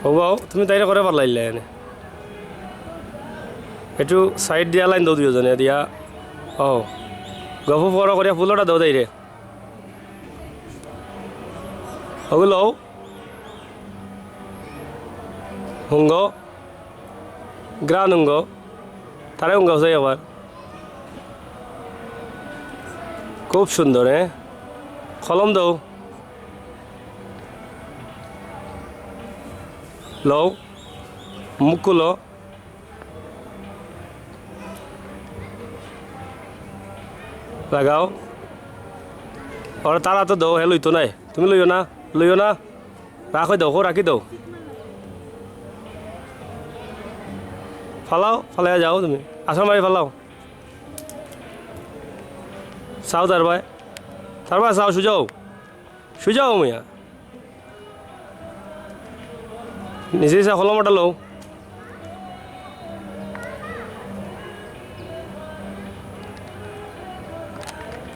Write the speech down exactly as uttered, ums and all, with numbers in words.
ও বাউ, তুমি তাইরে করে পারলাইলে এনে। একটু সাইড দিয়া লাইন দাও দুইজনে দিয়া। ও, গফু ফড়ো করিয়া ফুলটা দাও তাইরে। ওগুলো হুঙ্গ, গ্রান হুঙ্গ, তারে হুঙ্গ চাই আবার। খুব সুন্দর, হ্যাঁ? কলম দাও। লও, মুখ খুলো। লাগাও। ওরা তারা তো দাও, হে লইতো নাই। তুমি লইও না, লইও না। রাখো দাও, কো রাখি দাও। ফালাও, ফালাইয়া যাও তুমি। আসা মারি ফালাও। চাও তার ভাই। তার ভাই চাও, সুজাও। সুজাও মিয়া। নিজে চা কলম ওটা লও।